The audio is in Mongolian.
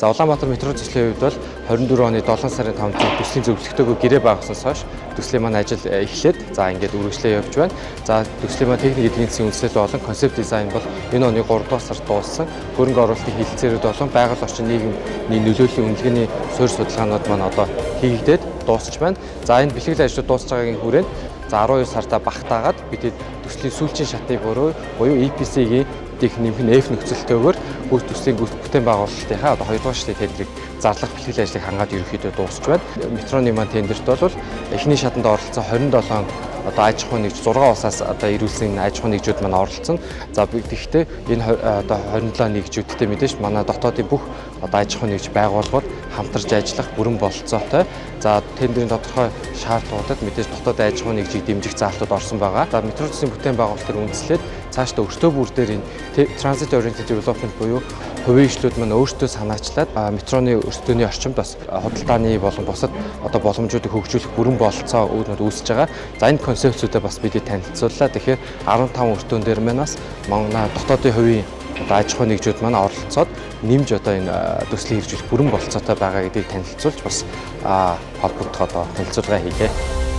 За, Улаанбаатар метро төслийн хувьд бол 24 оны 7 сарын 5-нд төслийн зөвлөгөөгөө гэрээ байгуулсанаас хойш төслийн маань ажил эхлээд, за, ингээд үргэлжлээ явж байна. За, төслийн маань техник эдийн засгийн үндэслэл болон концепт дизайн бол энэ оны 3 дугаар сард дууссан. Хөрөнгө оруулалтын хэлэлцээрүүд болон байгаль орчин нийгмийн нөлөөллийн үнэлгээний суурь судалгаанууд маань одоо хийгдээд дуусч байна. За, энэ бэлтгэл ажлууд дуусч байгаагийн хүрээнд, за, 12 сарда багтаагаад бид төслийн сүүлчийн шатны буюу EPC-гийн дэх нэмэх нь F нөхцөлтэйгээр бүх төслийн бүтээн байгуулалтынхаа одоо 2 дугаар шатны тендерийг зарлах бэлтгэл ажлыг хангаад ерөнхийдөө дуусч байна. Метроны маань тендерт бол эхний шатанд оролцсон 27 одоо аж ахуйн нэгж, 6 улсаас одоо ирүүлсэн аж ахуйн нэгжүүд маань оролцсон. За, тэгэхдээ энэ одоо 27 нэгжүүдтэй мэдээж манай дотоодын бүх одоо аж ахуйн нэгж байгууллагууд хамтарч ажиллах бүрэн бололцоотой. За, тендерийн тодорхой шаардлагуудад мэдээж дотоод аж ахуйн нэгжийг дэмжих заалтууд орсон байгаа. За, метро төслийн бүтээн байгуулалтаар үндэслээд цаашдаа өртөө бүр дээр энэ transit oriented development буюу хувийн хвшлүүд маань өөрсдөө санаачлаад метроны өртөөний орчимд бас худалдааны болон бусад одоо боломжуудыг хөгжүүлэх бүрэн бололцоо үүднүүд үүсэж байгаа. За, энэ концепцүүдээ бас бид танилцууллаа. Тэгэхээр 15 өртөөн дээр маань бас манай дотоодын хувийн одоо аж ахуйн нэгжүүд маань оролцоод нэмж одоо энэ төслийг хэрэгжүүлэх бүрэн бололцоотой байгаа гэдгийг танилцуулж, бас холбогдох одоо танилцуулга хийлээ.